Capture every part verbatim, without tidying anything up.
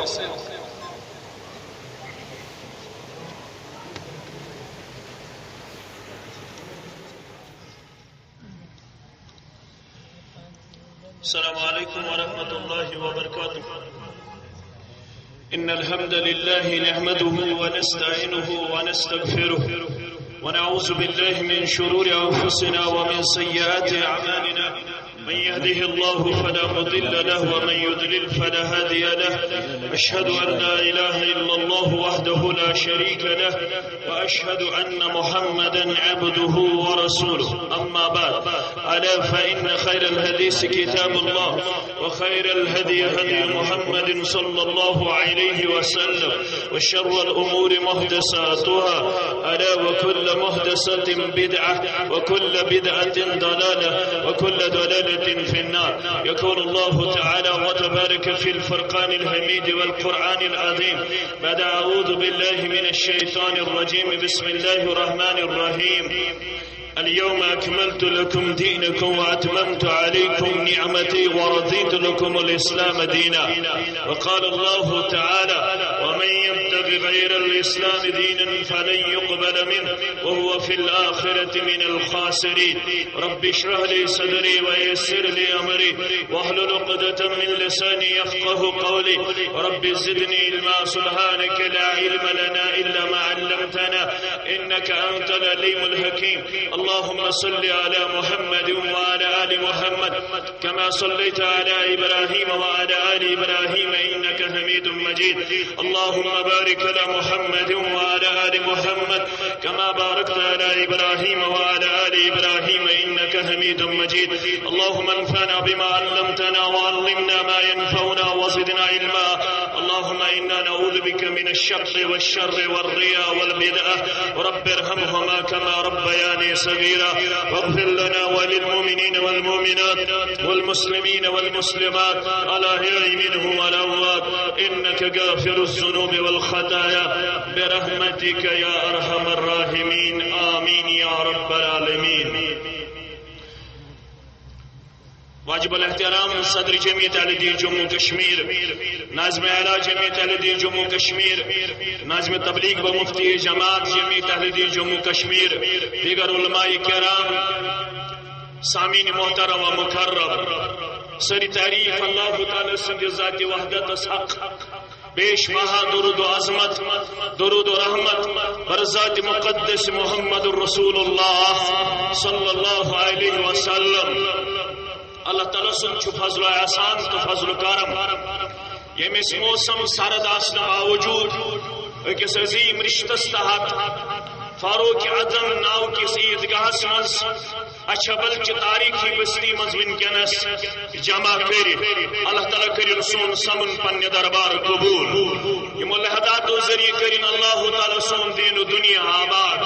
السلام عليكم ورحمة الله وبركاته. إن الحمد لله نحمده ونستعينه ونستغفره، ونعوذ بالله من شرور أنفسنا ومن سيئات أعمالنا. من يهده الله فلا مضل له، ومن يضلل فلا هادي له. أشهد أن لا إله إلا الله وحده لا شريك له، وأشهد أن محمدا عبده ورسوله. أما بعد، ألا فإن خير الحديث كتاب الله، وخير الهدي هدي محمد صلى الله عليه وسلم، وشر الأمور محدثاتها، ألا وكل محدثة بدعة، وكل بدعة ضلالة، وكل ضلالة في النار. يقول الله تعالى وتبارك في الفرقان الحميد والقرآن العظيم بعد أعوذ بالله من الشيطان الرجيم. بسم الله الرحمن الرحيم. اليوم أكملت لكم دينكم وأتممت عليكم نعمتي ورضيت لكم الإسلام دينا. وقال الله تعالى: ومن يبتغ غير الإسلام دينا فلن يقبل منه وهو في الآخرة من الخاسرين. رب اشرح لي صدري ويسر لي أمري واحلل عقدة من لساني يفقه قولي. رب زدني علما. سبحانك لا علم لنا إلا ما علمتنا إنك أنت العليم الحكيم. اللهم صل على محمد وعلى آل محمد كما صليت على إبراهيم وعلى آل إبراهيم إنك حميد مجيد. اللهم بارك على محمد وعلى آل محمد كما باركت على إبراهيم وعلى آل إبراهيم إنك حميد مجيد. اللهم انفعنا بما علمتنا وعلمنا ما ينفعنا وزدنا علما. اللهم إنا نعوذ بك من الشق والشر والرياء والبدعة. رب ارحمهما كما ربياني صغيرا. واغفر لنا وللمؤمنين والمؤمنات والمسلمين والمسلمات الأحياء منهم والأموات إنك غافر الذنوب والخطايا برحمتك يا أرحم الراحمين. آمين يا رب العالمين. واجب الاحترام صدر جمعیت اہل حدیث جموں کشمیر، ناظم اعلیٰ جمعیت اہل حدیث جموں کشمیر، ناظم تبلیغ و مفتی جماعت جمعیت اہل حدیث جموں کشمیر، دیگر علماء کرام، سامعین محترم و مکرم، سٲری تعریف اللہ تعالیٰ سٕنٛدِ ذاتِ وحدتس حق۔ بیش بہا درود و عظمت، درود و رحمت بر ذات مقدس محمد رسول اللہ صلی اللہ علیہ وسلم۔ اللہ تعالیٰ سُنٛد چھُ فضل و احسان تہٕ فضل و کرم، ییٚمہِ أسۍ موسم سرد آسنہٕ باوجود أکِس عظیٖم رِشتس تحت فاروق اعظم ناو کِس عیٖدگاہس منٛز اچھبل چہِ تاریخی بستی منٛز وٕنکیٚنس جمع کٔرِتھ۔ اللہ تعالیٰ کٔرِن سون سمُن پننہِ دربار قبول۔ یِمو لحظاتو ذٔریعہٕ کٔرِن اللہ تعالیٰ سون دین و دنیا آباد۔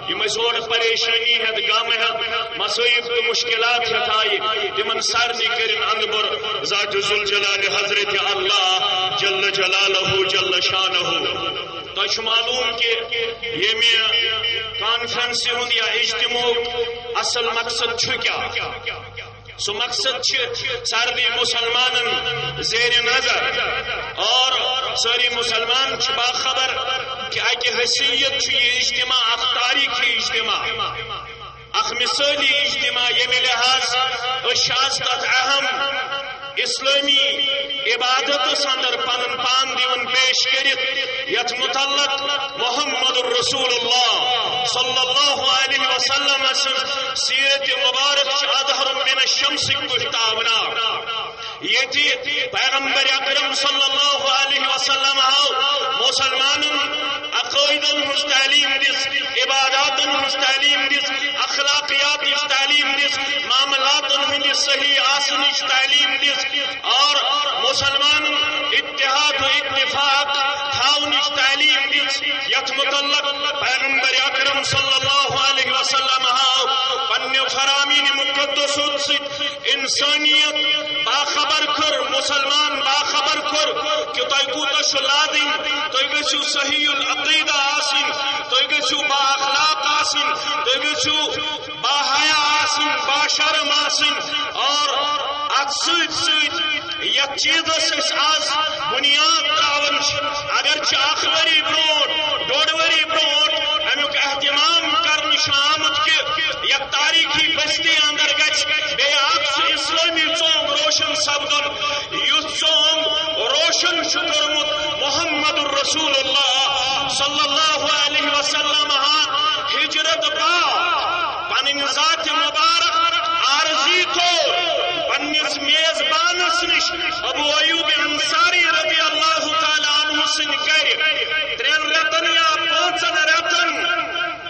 یِم أسۍ اورٕ پریشٲنی ہٮ۪تھ، غم ہٮ۪تھ، مصائب تہٕ مشکلات ہٮ۪تھ آیہِ، تِمن سارنٕے کٔرِن اندٕ بۄر ذات ذوالجلال حضرت اللہ جل جلالہ جل شانہ۔ تۄہہِ چھُ معلوم کہِ ییٚمہِ کانفرنسہِ ہُنٛد یا اجتماعُک اصل مقصد چھُ کیٛاہ؟ سُہ مقصد چھُ سارنٕے مسلمانن زیر نظر، اور سٲری مسلمان چھِ باخبر کہِ اکہِ حیثیت چھُ یہِ اجتماع اکھ تاریخی اجتماع، اکھ مثٲلی اجتماع، ییٚمہِ لحاظ أسۍ چھِ آز تتھ اہم اسلٲمی عبادتس اندر پنُن پان دِوان پیش کٔرِتھ، یتھ متعلق محمد رسول اللہ صلی اللہ علیہ وسلم سٕنٛز سیرت مبارک چھِ اظہر من الشمس پٲٹھۍ تابناک۔ ییٚتہِ پیغمبر اکرم صلی اللہ علیہ وسلم آو مسلمانن عقٲیدن ہٕنٛز تعلیٖم دِژ، عباداتن ہٕنٛز تعلیٖم دِژ، اخلاقیاتٕچ تعلیٖم دِژ، معاملاتن ہٕنٛدِ صحیح آسنٕچ تعلیٖم دِژ، اور مسلمانن اتحاد و اتفاق تھاونٕچ تعلیٖم دِژ، یتھ متعلق پیغمبر اکرم صلی اللہ علیہ وسلم آو پننہِ فرامین مقدسو سۭتۍ انسانیت باخبر کٔر، مسلمان باخبر کوٚر کہِ تۄہہِ کوٗتاہ چھُ لادٕنۍ، تُہۍ گٔژھِو صحیح العقیدہ آسٕنۍ، تُہۍ گٔژھِو با اخلاق آسٕنۍ، تُہۍ گٔژھِو با حیا آسٕنۍ، با شرم آسٕنۍ، اور اتھ سۭتۍ سۭتۍ یتھ چیزس أسۍ آز بنیاد تراوان چھِ، اگرچہِ اکھ ؤری برونٹھ، ڈوٚڈ ؤری برونٹھ امیُک اہتمام کرنہٕ چھُ آمُت کہِ یتھ تاریخی بستی اندر گژھِ بیٚیہِ اکھ سُہ اسلٲمی ژونگ روشن سپدُن، یُس ژونگ روشن چھُ کوٚرمُت محمد رسول اللہ صلی اللہ علیہ وسلم ہن ہجرت بعد پنٕنۍ ذات مبارک عارضی طور پننِس میزبانس نِش ابو ایوب انصاری رضی اللہ تعالیٰ عنہ سٕنٛدِ گرِ ترٛٮ۪ن رٮ۪تن یا پانٛژن رٮ۪تن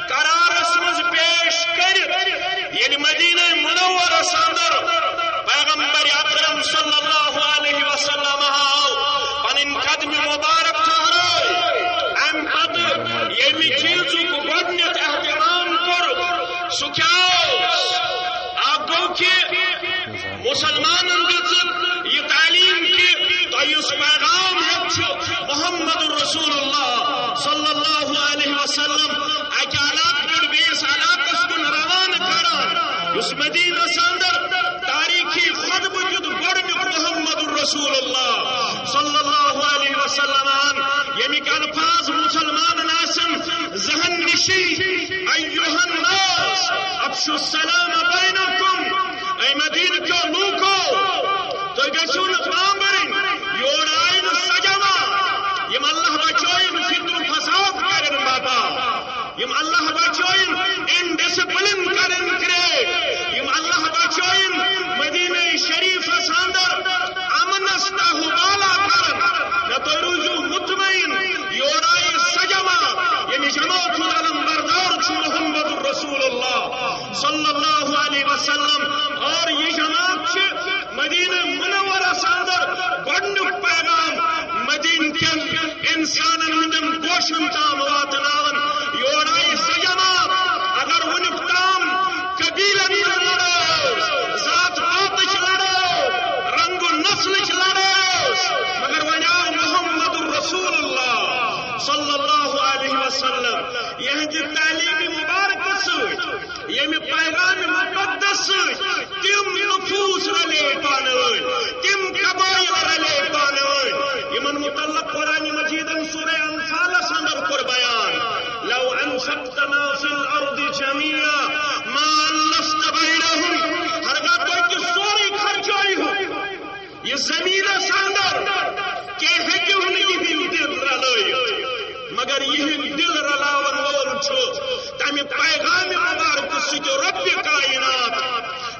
قرارس منٛز پیش کٔرِتھ ییٚلہِ مدینہ منورس اندر پیغمبر اکرم صلی اللہ علیہ وسلم آو، پنٕنۍ قدم مبارک ٹھہرٲے۔ امہِ پتہٕ ییٚمہِ چیٖزُک گۄڈٕنیتھ اہتمام کوٚر، سُہ کیٛاہ اوس؟ اکھ گوٚو کہِ مسلمانن دِژ یہِ تعلیٖم کہِ تۄہہِ یُس پیغام ہیوٚت چھُ محمد رسول اللہ صلی اللہ علیہ وسلم اکہِ علاقہٕ پٮ۪ٹھ بیٚیِس علاقس کُن روانہٕ کران، یُس مدینس اندر تاریخی خطبہٕ دیُت گۄڈٕنیُک محمد رسول اللہ صلی اللہ علیہ وسلم، ییٚمِکۍ الفاظ مسلمانن آسن ذہن نشی، ایھا الناس افشوا السلام بینکم، اے مدینہ کیو لوکو، تُہۍ گٔژھِو نہٕ بامبرٕنۍ، یور آیہِ نہٕ سۄ جماعت، یِم اللہ بچٲیِن فتنہٕ فساد کرن برپا، یِم اللہ بچٲیِن indiscipline کرن create، یِم اللہ بچٲیِن مدینہ شریفس اندر امنس تہٕ حوالہ کرن۔ نہ تُہۍ روٗزِو مطمئن، یور آیہِ سۄ جماعت، ییٚمہِ جماعت ہُنٛد علم بردار چھُ محمد رسول اللہ صلی اللہ علیہ وسلم، اور یہِ جماعت چھِ مدینہ منورس اندر گۄڈٕنیُک پیغام مدینہ کٮ۪ن انسانن ہٕنٛدٮ۪ن گوشن تام واتناوان۔ یور آیہِ سۄ جماعت، اگر وُنیُک تام قبیلن ہٕنٛز لڑٲے ٲس، ذات پاتٕچ لڑٲے ٲس، رنگ و نسلٕچ لڑٲے ٲس، مگر وۄنۍ آو محمد رسول اللہ صلی اللہ علیہ وسلم یہنٛدِ تعلیٖمِ مبارکہٕ سۭتۍ، ییٚمہِ پیغامِ مقدس سۭتۍ تِم نفوس رلے پانہٕ ؤنۍ، تِم قبٲیل رلے پانہٕ ؤنۍ، یِمن متعلق قرآن مجیدن سورہ انفالس اندر کوٚر بیان، لو انفقت ما فی الارض جمیعا ما الفت بینہم، ہرگاہ تُہۍ تہِ سورُے خرچٲیِہُو یہِ زمینس اندر، کینٛہہ ہیٚکِو نہٕ یِہِنٛدۍ دِل رلٲوِتھ، مگر یِہِنٛدۍ دِل رلاون وول چھُ تمہِ پیغامِ مبارکہٕ سۭتۍ رۄبِ کائنات،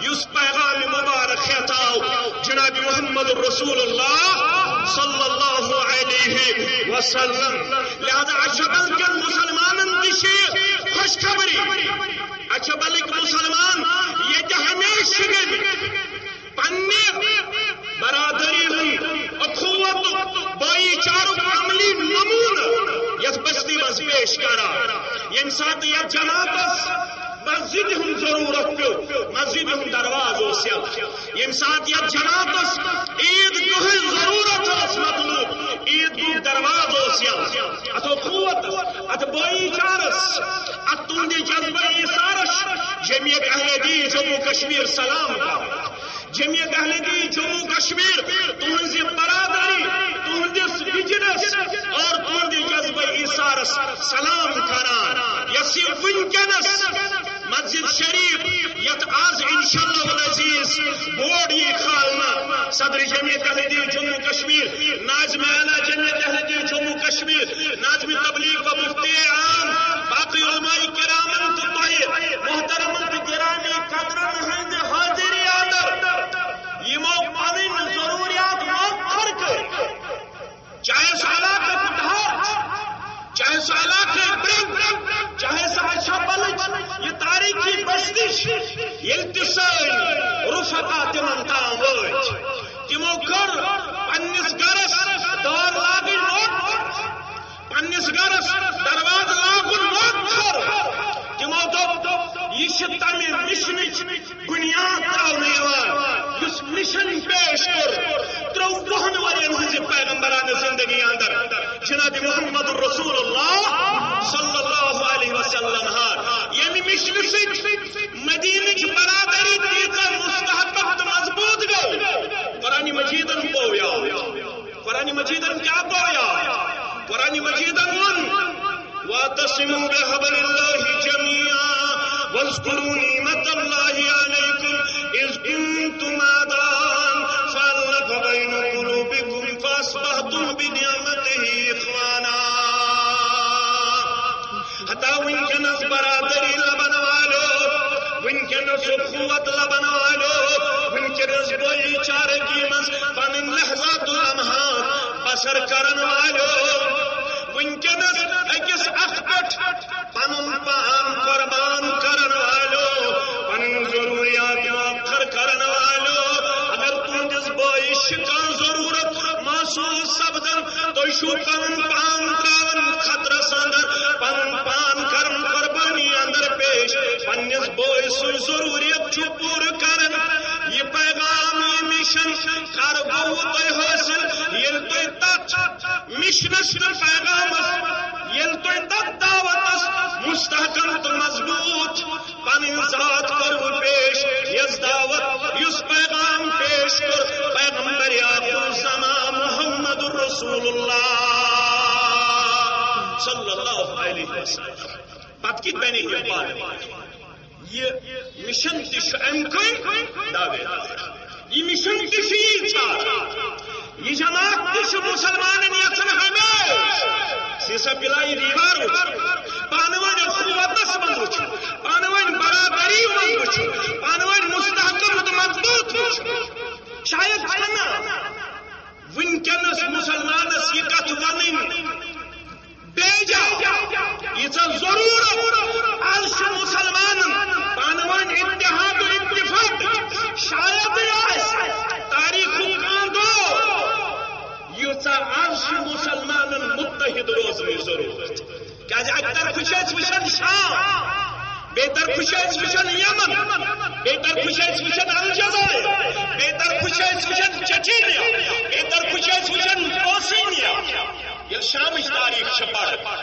یُس پیغامِ مبارک ہیتھ آو جناب محمد رسول اللہ صلی اللہ علیہ وسلم۔ لہذا اچھبل کٮ۪ن مسلمانن تہِ چھِ یہِ خوشخبری، اچھبلٕکۍ مسلمان ییٚتہِ ہمیشہِ گٔمٕتۍ پننہِ برادری ہُنٛد اخوتُک، بٲیی چارُک عملی نمونہٕ یتھ بستی منٛز پیش کران۔ ییٚمہِ ساتہٕ یتھ جماعتس مسجدِ ہُنٛد ضروٗرت پیوٚو، مسجدِ ہُنٛد دروازٕ اوس یلہٕ۔ ییٚمہِ ساتہٕ یتھ جماعتس عیٖد گاہٕچ ضروٗرت ٲس مطلوب، عیٖد گاہُک دروازٕ اوس یلہٕ۔ اتھ اخوتس، اتھ بٲیی چارس، اتھ تُہنٛدِ جذبہ ایثارس جمعیت اہل حدیث جموں کشمیر سلام کران۔ جمعیت اہل حدیث جموں کشمیر تُہنٛزِ برادری، تُہنٛدِس وجنس اور تُہنٛدِ جذبہ ایثارس سلام کران، یۄس یہِ وٕنکیٚنس مسجد شریف، یتھ آز انشاءاللہ العزیز بورڈ یی کھالنہٕ، صدر جمعیت اہل حدیث جموں کشمیر، ناظم اعلیٰ جمعیت اہل حدیث جموں کشمیر، ناظم تبلیغ و مفتی عام، باقی علماء کرامن تہٕ تۄہہِ محترمن تہٕ گرامی قدرن ہٕنٛدِ حاضری اندر یِمو پنٕنۍ ضروٗریات مۄخصر کٔرۍ، چاہے سُہ علاقہٕ کُٹھار چھُ، چاہے سُہ علاقہٕ برٛنٛگ، چاہے سُہ اچھبلٕچ یہِ تاریخی بستی چھِ، ییٚلہِ تہِ سٲنۍ رفقا تِمن تام وٲتۍ، تِمو کٔر پننِس گرس دار لاگٕنۍ نوٚٹ، پننِس گرس دروازٕ لاگُن نوٚٹ کٔر۔ تِمو دوٚپ، یہِ چھِ تمہِ مشنٕچ بنیاد تراونہٕ یِوان، یُس مشن پیش کوٚر ترٛۆوُہن ؤرین ہٕنٛزِ پیغمبرانہٕ زندگی اندر جناب محمد رسول اللہ صلی اللہ علیہ وسلم ہن۔ ییٚمہِ مشنہٕ سۭتۍ مدینٕچ برادری تیٖژاہ مستحکم تہٕ مضبوط گٔے۔ قرآن مجیدن پوٚو یاد۔ قرآن مجیدن کیٛاہ پوٚو یاد؟ قرآن مجیدن ووٚن، "واعتصموا بحبل الله جميعا واذكروا نعمة الله عليكم إذ كنتم أعداء فألف بين قلوبكم فأصبحتم بنعمته إخوانا۔" ہتا وٕنکیٚنَس برادری لبن والو، وٕنکیٚنَس اخوت لبن والو، وٕنکیٚنَس بھائی چارگی منٛز پنٕنۍ لحظات و لمحات بسر کرن والو، وٕنکیٚنَس أکِس اکھ پٮ۪ٹھ پنُن پان قربان کرن والو، پنٕنۍ ضروریات مؤخر کرن والو، اگر تُہنٛدِس بٲیِس چھِ کانٛہہ ضروٗرت محسوٗس سپدان، تُہۍ چھِو پنُن پان ترٛاوان خطرس اندر، پنُن پان کران قربانی اندر پیش، پننِس بٲے سٕنٛز ضروٗریت چھُ پوٗرٕ کران۔ یہِ پیغام، یہِ مِشن کر گوٚوٕ تۄہہِ حٲصِل؟ ییٚلہِ تُہۍ تتھ مِشنس تہٕ پیغامس، ییٚلہِ تُہۍ تتھ دعوتس مستحکم تہٕ مضبوٗط پنٕنۍ ذات کوٚروٕ پیش، یۄس دعوت، یُس پیغام پیش کوٚر پیغمبر آخر الزمان محمد رسول اللہ صلی اللہ علیہ وسلم۔ پتہٕ کِتھ بنے یہِ پانہٕ؟ یہِ مِشن تہِ چھُ امہِ کُے دعوے۔ یہِ مِشن تہِ چھُ یی ژھانٛڈان۔ یہِ جماعت تہِ چھُ مُسلمانن یژھان ہمیشہِ سیسا پلائی دیوار وٕچھُن، پانہٕ ؤنۍ اخوتس منٛز وٕچھُن، پانہٕ ؤنۍ برابری منٛز وٕچھُن، پانہٕ ؤنۍ مستحکم تہٕ مضبوٗط وٕچھُن۔ شاید چھنہٕ وٕنکیٚنس مُسلمانس یہِ کتھ ونٕنۍ بیجا، ییٖژاہ ضروٗرت از چھُ مُسلمانن پانہٕ ؤنۍ اتحاد و اتفاق، شاید آسہِ تٲریخُک کانٛہہ دور، ییٖژاہ از چھُ مُسلمانن متحد روزنٕچ ضروٗرت۔ کیازِ اکہِ طرفہٕ چھِ أسۍ وٕچھان شام، بیٚیہِ طرفہٕ چھِ أسۍ وٕچھان یمن، بیٚیہِ طرفہٕ چھِ أسۍ وٕچھان الجزائر، بیٚیہِ طرفہٕ چھِ أسۍ وٕچھان چچینیا، بیٚیہِ طرفہٕ چھِ أسۍ وٕچھان بوسنیا۔ ییٚلہِ شامٕچ تاریخ چھِ پران،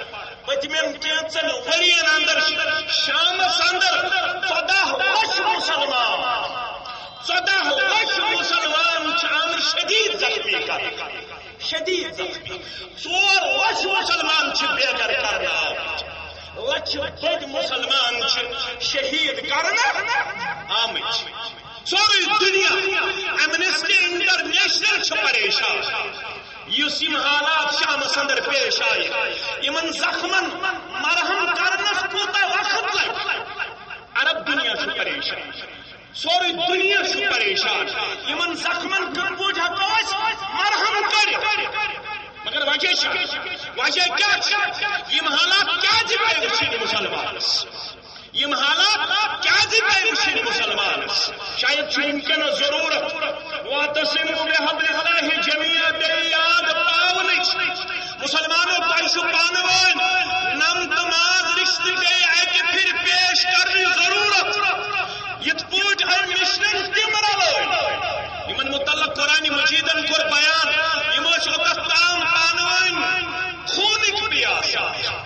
پٔتمٮ۪ن کینٛژن ؤرین اندر چھِ شامس اندر ژۄداہ لچھ مُسلمان، ژۄداہ لچھ مُسلمان چھِ آمٕتۍ شدید زخمی کرنہٕ، شدید زخمی۔ ژور لچھ مُسلمان چھِ بے گھر کرنہٕ آمٕتۍ، لچھ بٔدۍ مُسلمان چھِ شہید کرنہٕ آمٕتۍ۔ سورُے دُنیا، ایمنسٹی انٹرنیشنل چھُ پریشان۔ یُس یِم حالات شامس اندر پیش آیہِ، یِمن زخمن مرہم کرنس کوٗتاہ وقت لگہِ، عرب دُنیا چھُ پریشان، سورُے دُنیا چھُ پریشان۔ یِمن زخمن کِتھ پٲٹھۍ ہٮ۪کو أسۍ مرہم کٔرِتھ؟ مگر وجہ چھُ، وجہ کیٛاہ چھُ؟ یِم حالات کیٛازِ پیٚیہِ وٕچھِنۍ مُسلمانس؟ یِم حالات کیٛازِ پیٚیہِ وٕچھِنۍ مُسلمانس؟ شاید چھُ وٕنکیٚنس ضروٗرت، "واعتصموا بحبل اللہ جميعا"، بیٚیہِ یاد پاونٕچ۔ مُسلمانو، تۄہہِ چھُ پانہٕ ؤنۍ نم تہٕ ماز رِشتہٕ بیٚیہِ اَکہِ پھِرِ پیش کرنٕچ ضروٗرت۔ یِتھ پٲٹھۍ أمۍ مِشنن تِم رلٲوۍ، یِمن مُتعلق قرآن مجیدن کوٚر بیان، یِم ٲسۍ اوٚتتھ تام پانہٕ ؤنۍ خوٗنٕکۍ پیاسہٕ۔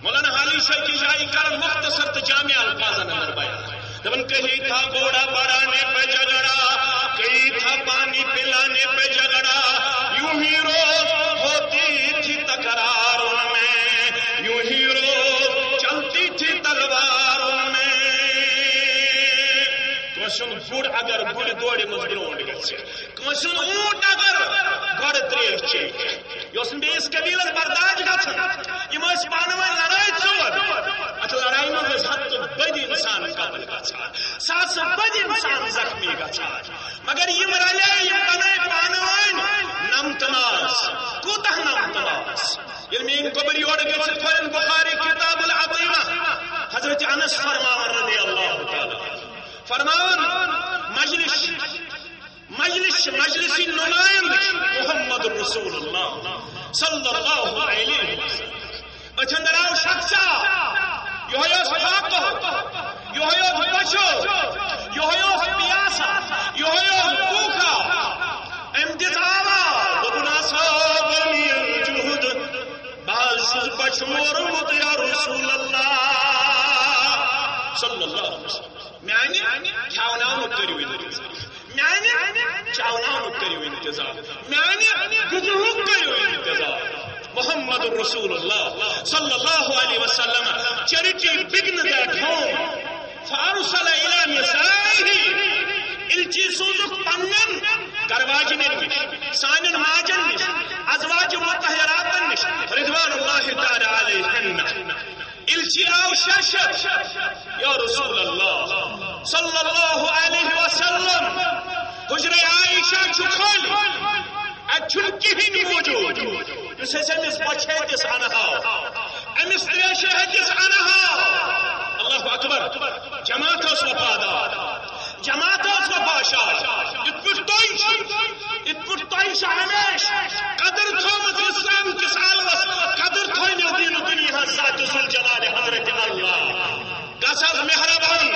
مولانا حالی شاہ کی جائی کرن مختصر تہٕ جامع الفاظن اندر بیان۔ دپان، "کہیں تھا گھوڑا بڑھانے پہ جھگڑا، کہیں تھا پانی پلانے پہ جھگڑا، یوں ہی روز ہوتی تھی تکرار ان میں، یوں ہی روز چلتی تھی تلوار ان میں۔" کٲنٛسہِ ہُنٛد گُر اگر گُرِ دورِ منٛز برونٛٹھ گژھِ، کٲنٛسہِ ہُنٛد اوٗنٹ اگر گۄڈٕ ترٛیش چیٚیہِ، یہِ اوس نہٕ بیٚیِس قبیٖلس برداش گژھان۔ یِم ٲسۍ پانہٕ ؤنۍ لڑٲے ژور۔ اتھ لڑایہِ منٛز ٲسۍ ہتہٕ بٔدۍ انسان قتل گژھان، ساسہٕ بٔدۍ انسان زخمی گژھان۔ مگر یِم رلے، یِم بنے پانہٕ ؤنۍ نمتہٕ ماز۔ کوٗتاہ نمتہٕ ماز؟ ییٚلہِ میٛٲنۍ گوٚبر یورٕ گٔژھِتھ پٔرِن بخاری کتاب العظیمہ، حضرت انس فرماوان رضی اللہ تعالیٰ عنہ، فرماوان، مجلس مجلس، مجلس نمایند محمد رسول اللہ صلی اللہ علیہ وسلم۔ أتھۍ اندر آو شخصا، یہے اوس فاقہ، یہے اوس بچو، یہے اوس پیاسا، یہے اوس بھوکا۔ أمۍ دِژ آواز، دوٚپُن، "اصابنی الجہد، بہٕ حظ چھُس بچمورمُت یا رسول اللہ صلی اللہ علیہ وسلم۔ میانہِ کھیاوناونُک کٔرِو انتظام۔" میانہِ چاوناونُک کٔرِو انتظار، میانہِ دُنیاہُک کٔرِو انتظار۔ محمد رسول اللہ صلی اللہ علیہ وسلم، charity begins at home۔ فارسل الی نسائه، الچی سوزُکھ پننٮ۪ن گرواجنٮ۪ن نِش، سانٮ۪ن ماجن نِش، ازواج مطہراتن نِش، رضوان اللہ تعالی علیہن۔ الچی آو شرشت، یا رسول اللہ صلی اللہ علیہ وسلم، حجرہ عائشہ چھُ خٲلی، اتہِ چھُنہٕ کِہیٖنۍ موجود۔ یُس أسۍ أمِس بۄچھِ ہیٚتِس اَنہٕ ہاو، أمِس ترٛیشہِ ہیٚتِس اَنہٕ ہاو۔ اللہ اکبر۔ جماعت ٲس وفادار، جماعت ٲس وفاشار۔ یِتھ پٲٹھۍ تۄہہِ چھُ، یِتھ پٲٹھۍ تۄہہِ چھُ ہمیشہِ قدر تھٲومٕژ اسلام کِس عالمس، قدر تھٲوِو دین و دُنیاہس ذات ذوالجلال حضرت اللہ۔ گژھ حظ مہربان،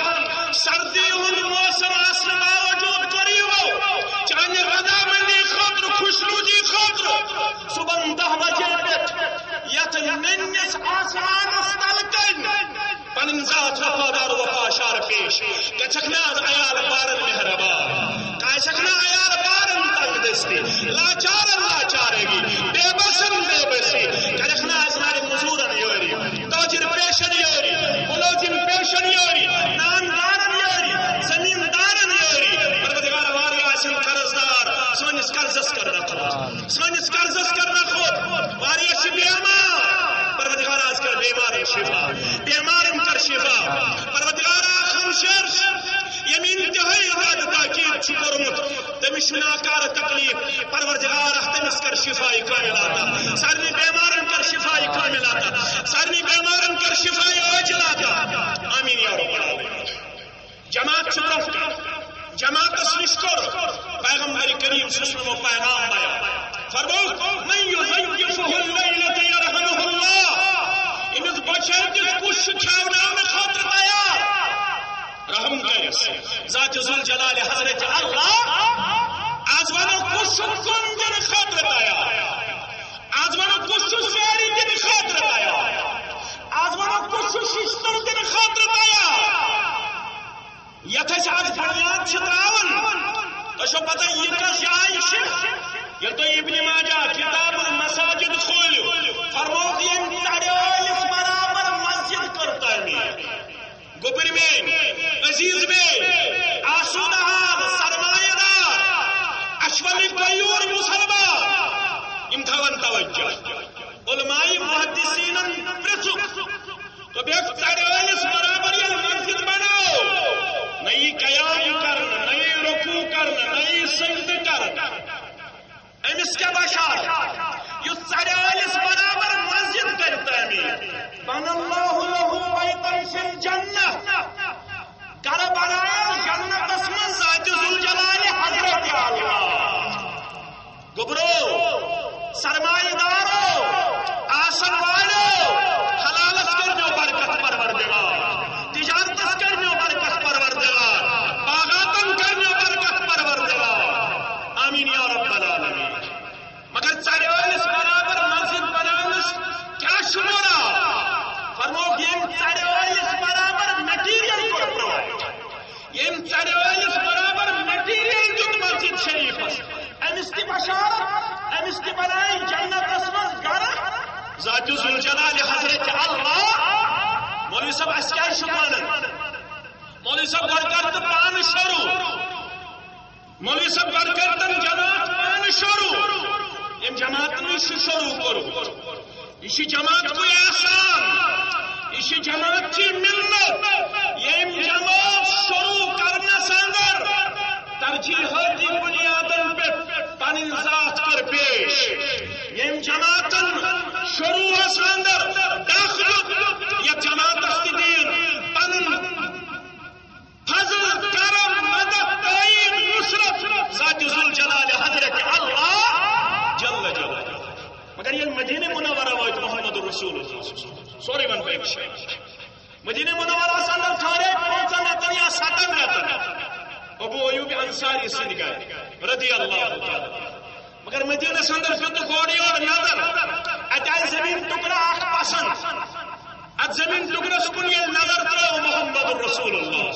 سردی ہُنٛد موسم آسنہٕ باوجود کوٚر یِمو چانہِ رضامندی خٲطرٕ، خۄشنودی خٲطرٕ صبحن دَہ بجے پٮ۪ٹھ یتھ نٔنِس آسمانس تل کنۍ پنٕنۍ ذات وفادار وفاشار پیش۔ گژھکھ نہ از عیال بارن مہربان، گژھکھ نہ عیال بارن تنگ دستی، لاچارن لاچارگی، بے بسن بے بسی، کرکھ نہ از مارِ مزورن یٲری، تاجر پیشن یٲری، ملازم پیشن یٲری، ناندارن یٲری، زمیندارن یٲری۔ پروردگار، واریاہ آسن قرض دار، سٲنِس قرضس کر رحم۔ سٲنِس قرضس کر رحم۔ واریاہ چھِ بیمار۔ پروردگار، از کر بیمارن شفا۔ بیمارن کر شفا۔ پروردگار، اکھ ہمشیر ییٚمۍ انتہٲئی زیادٕ تاکید چھُ کوٚرمُت، تٔمِس چھُ ناکارٕ تکلیف۔ پروردگار، تٔمِس کر شفا کاملہ عطا۔ سارنٕے بیمارن کر شفا کاملہ عطا۔ سارنٕے بیمارن کر شفا عاجلہ عطا۔ آمین یا رب العالمین۔ جماعت چھِ برونٛہہ کَنہِ۔ جماعتس نِش کوٚر پیغمبر کریم صلی اللہ علیہ وسلم پیغام بیان۔ فرموو، "من یضیفہ اللیلۃ یرحمہ اللہ"، أمِس بۄچھِ ہیٚتِس کُس چھُ کھیاوناونہٕ خٲطرٕ تیار؟ رحم کٔرِس۔ ذات ذوالجلال حضرت اللہ۔ از ونو، کُس چھُ کُن دِنہٕ خٲطرٕ تیار؟ از ونو، کُس چھُ سیرِ دِنہٕ خٲطرٕ تیار؟ از ونو، کُس چھُ شِشتٕر دِنہٕ خٲطرٕ تیار؟ یتھ أسۍ از بنیاد چھِ تراوان، تۄہہِ چھو پتہ، یہِ کۄس جاے چھِ؟ ییٚلہِ تُہۍ ابن ماجہ کتاب المساجد کھوٗلِو، فرمووُکھ، ییٚمۍ ژرِ ٲلِس برابر مسجد کٔر تعمیٖر۔ گوٚبٕرۍ میٲنۍ، عزیز میٲنۍ، آسودٕ حال، سرمایہ دار، اشول غیور مسلمان، یِم تھاون توجہ۔ علماء محدثینن پرژھُکھ، دوٚپُکھ، ژرِ ٲلِس برابر ییٚلہِ مسجد بناو، نہ یی قیام کرنہٕ، نہ یی رکوع کرنہٕ، نہ یی سجدٕ کرنہٕ۔ أمِس کیٛاہ بشارت؟ یُس ژرِ ٲلِس برابر مسجد کرِ تعمیٖر، بنى الله له بيتا في الجنة، گرٕ بناوو جنتس منٛز ذات ذوالجلال حضرت اللہ۔ گوٚبرو، سرمایہ دارو، آسن والو، حلالس کٔرۍزیو برکت پروردگار، تجارتس کٔرۍزیو برکت پروردگار، باغاتن کٔرۍزیو برکت پروردگار۔ آمین یا رب العالمین۔ مگر ژرِ ٲلِس برابر مسجد بناونس کیٛاہ چھُ مراد؟ فرمووُکھ، ییٚمۍ ژرِ ٲلِس برابر مٹیریل کوٚر پرووایڈ، ییٚمۍ ژرِ ٲلِس برابر مٹیریل دیُت مسجد شریفس، أمِس تہِ بشارت، أمِس تہِ بنایہِ جنتس منٛز گرٕ ذات ذوالجلال حضرت اللہ۔ مولوی صٲب، اَسہِ کیٛازِ چھُ پانہٕ؟ مولوی صٲب، گۄڈٕ کر تہٕ پانہٕ شروع۔ مولوی صٲب، گۄڈٕ کر تہٕ جماعت پانہٕ شروع۔ أمۍ جماعتن چھُ شروع کوٚرمُت۔ یہِ چھِ جماعت کُے احسان، یہِ چھِ جماعت چی منت۔ ییٚمۍ جماعت شروع کرنس اندر ترجیحاتی بنیادن پٮ۪ٹھ پنٕنۍ ذات کٔر پیش۔ ییٚمۍ جماعتن شروعس اندر ڈکھ دیُت، یتھ جماعتس تہِ دِیِن پنُن فضل، کرم، مدد، تائید، نصرت ذات ذوالجلال حضرت اللہ جل جلالہ۔ مگر ییٚلہِ مدینہ منورہ وٲتۍ محمد رسول اللہ، سورُے وَنہٕ بہٕ أکِس جایہِ۔ مدینہ منورہ اندر ٹھہرے پانٛژن رٮ۪تن یا ستن رٮ۪تن ابو ایوب انصاری سٕنٛدِ گرِ رضی اللہ تعالیٰ۔ مگر مدینس اندر پیوٚت گۄڈٕ یورٕ نظر، اتہِ آیہِ زمین ٹکڑٕ اکھ پسند۔ اتھ زمین ٹکڑس کُن ییٚلہِ نظر ترٲو محمد رسول اللہ،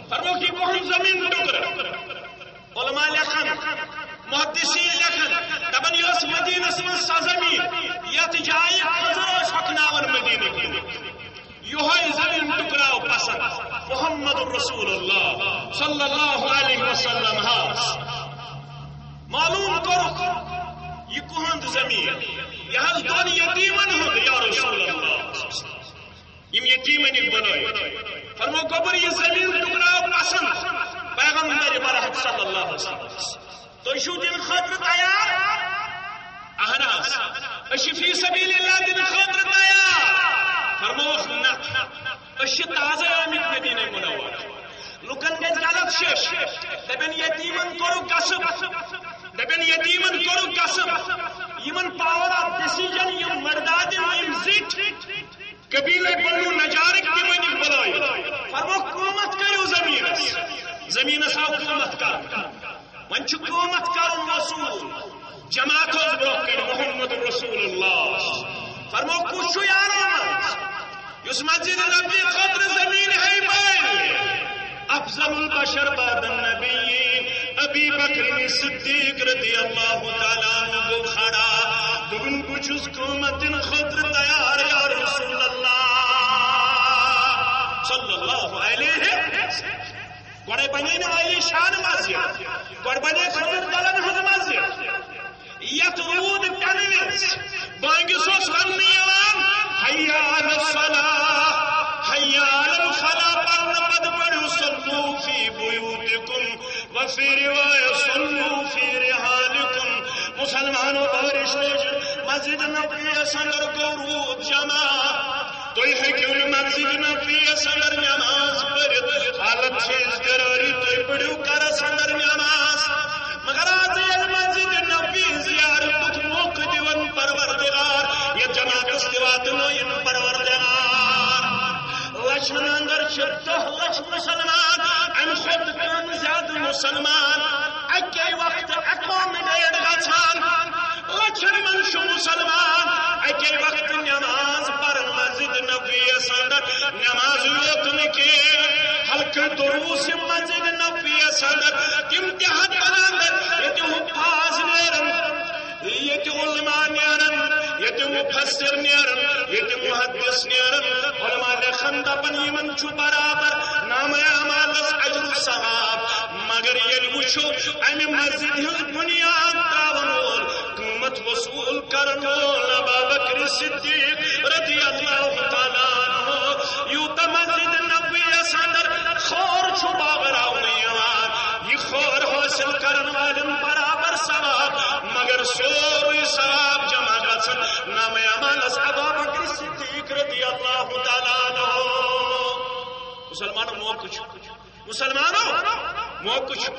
فرمووُکھ، یہِ کُہُنٛد زمین ٹکڑٕ؟ علماء لیکھان، محدثین لیکھان، دپان، یہِ ٲس مدینس منٛز سۄ زمین، یتھ جایہِ خضر ٲسۍ ہۄکھناوان مدینہٕ کِنۍ۔ یہوے زمین ٹکراو پسند محمد رسول اللہ صلی اللہ علیہ وسلم ہس۔ معلوم کوٚرُکھ، یہِ کُہُنٛد زمین؟ یہِ حظ دۄن یتیمن ہُنٛد، یا رسول اللہ۔ یِم یتیٖمن یِم بنٲوِتھ۔ فرمو، گوٚبُر، یہِ زٔمیٖن ٹُکراو پسنٛد پیغمبر برحق صلی اللہ علیہ وسلم۔ تُہۍ چھِو دِنہٕ خٲطرٕ تیار؟ اہن حظ، أسۍ چھِ فی سبیل اللہ دِنہٕ خٲطرٕ تیار۔ فرمووُکھ، نہ، أسۍ چھِ تازَے آمٕتۍ مدینہ منور۔ لُکن گژھِ غلط شش، دپن یتیٖمن کوٚرُکھ غصب، دپن یتیٖمن کوٚرُکھ غصب۔ یِمن power of decision، یِم مردادن، یِم زِٹھۍ۔ قبیلہ بنو نجارک تہِ ؤنِکھ بلٲیِتھ۔ فرمووُکھ، قۭمتھ کٔرِو زٔمیٖنَس۔ زٔمیٖنَس آو قۭمتھ کرنہٕ۔ وۄنۍ چھُ قۭمتھ کرُن وصوٗل۔ جماعت اوس برٛونٛہہ کَنہِ محمد رسول اللہ۔ فرمووُکھ، کُس چھُ یارو منٛز یُس مسجد نبوی خٲطرٕ زٔمیٖن ہیٚیہِ بٔلۍ؟ افضل البشر بعد النبیین ابی بکر صدیق رضی اللہ تعالیٰ عنہ گوٚو کھڑا۔ دوٚپُن، بہٕ چھُس قۭمتھ دِنہٕ خٲطرٕ تیار، یا رسول اللہ صلی اللہ علیہ۔ گۄڈے بنے نہٕ عالی شان مسجد، گۄڈٕ بنے خضر دلن ہٕنٛز مسجد۔ یتھ روٗد پٮ۪نہٕ وِزِ بانگہِ اوس وننہٕ یِوان، حی علی الصلاۃ، حی علی الفلاح، پرنہٕ پتہٕ پٔرِو، صلوا فی بیوتکم، وفی روایت، صلوا فی رحالکم۔ مسلمانو، بارش لٔج، مسجد نبویس اندر گوٚو روٗد جمع۔ تُہۍ ہیٚکِو نہٕ مسجد نبویس اندر نماز پٔرِتھ، حالت چھِ اضطراری، تُہۍ پٔرِو گرس اندر نماز۔ مگر آز ییٚلہِ مسجد نبوی زیارتُک موقعہٕ دِوان پروردگار، یتھ جماعتس تہِ واتنٲیِن پروردگار۔ لچھن اندر چھِ دہ لچھ مسلمان، امہِ کھۄتہٕ کم زیادٕ مسلمان اکے وقتہٕ accommodate گژھان۔ لچھن منٛز چھُ مسلمان اکے وقتہٕ نماز پران مسجد نبویس اندر۔ نماز یوت نہٕ کینٛہہ، حلقہٕ دروس مسجد نبویس اندر، تِم تہِ حدن اندر، ییٚتہِ حفاظ نیرن، ییٚتہِ علماء نیرن، ییٚتہِ مفسر نیرن، ییٚتہِ محدث نیرن۔ علماء لیکھن دپن، یِمن چھُ برابر نامہ اعمالس اجر و ثواب۔ مگر ییٚلہِ وٕچھو، امہِ مسجد ہٕنٛز بنیاد تراون وول، قۭمتھ وصول کرن وول ابا بکر صدیق رضی اللہ تعالیٰ عنہ، یوٗتاہ مسجد نبویس اندر خٲر چھُ بٲگراونہٕ یِوان، یہِ خٲر حٲصِل کرن والٮ۪ن برابر ثواب، مگر سورُے ثواب جمع گژھن نامہ اعمالس ابا بکر صدیق رضی اللہ تعالیٰ عنہ۔ مسلمانو، موقعہٕ چھُ، مسلمانو، موقعہٕ چھُ۔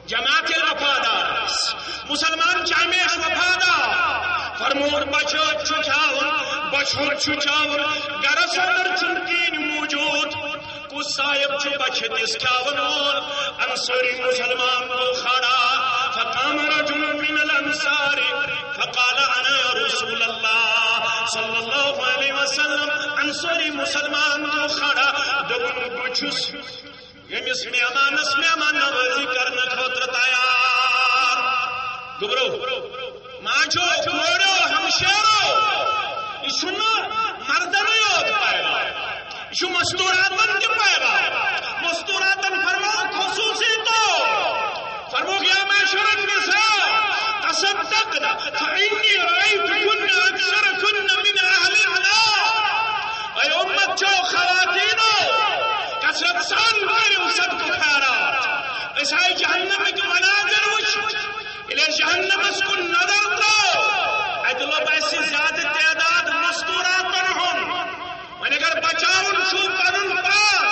جماعت ییٚلہِ وفادار آسہِ، مسلمان چھِ ہمیشہِ وفادار۔ فرمووُن، بۄچھِ ہٲٹۍ چھُ کھیاوُن، بۄچھِ ہُنٛد چھُ چاوُن، گرس اندر چھُنہٕ کِہیٖنۍ موجود۔ کُس صاحب چھُ بۄچھِ دِس کھیاون وول؟ انصاری مسلمان گوٚو کھڑا۔ فقام رجل من الانصار فقال، انا یا رسول اللہ صلی اللہ علیہ وسلم۔ انصاری مسلمان گوٚو کھڑا، دوٚپُن، بہٕ چھُس ییٚمِس مہمانس مہمان نوازی کرنہٕ خٲطرٕ تیار۔ گوٚبرو، ماجو، کورو، ہمشیرو، یہِ چھُنہٕ مردنٕے یوت پیغام، یہِ چھُ مستوراتن تہِ پیغام۔ مستوراتن فرموو خصوصی طور، فرمووُکھ، یا معشر النساء، تصدقن، فإني رأيتكن أكثركن من أهل النار۔ اے امت چو خواتینو، کثرت سان کٔرِو صدقہٕ خیرات۔ أسۍ آیہِ جہنمٕکۍ مناظر وٕچھ۔ ییٚلہِ أسۍ جہنمس کُن نظر ترٛٲو، اتہِ لوٚب اسہِ زیادٕ تعداد مستوراتن ہُنٛد۔ وۄنۍ اگر بچاوُن چھُو پنُن پان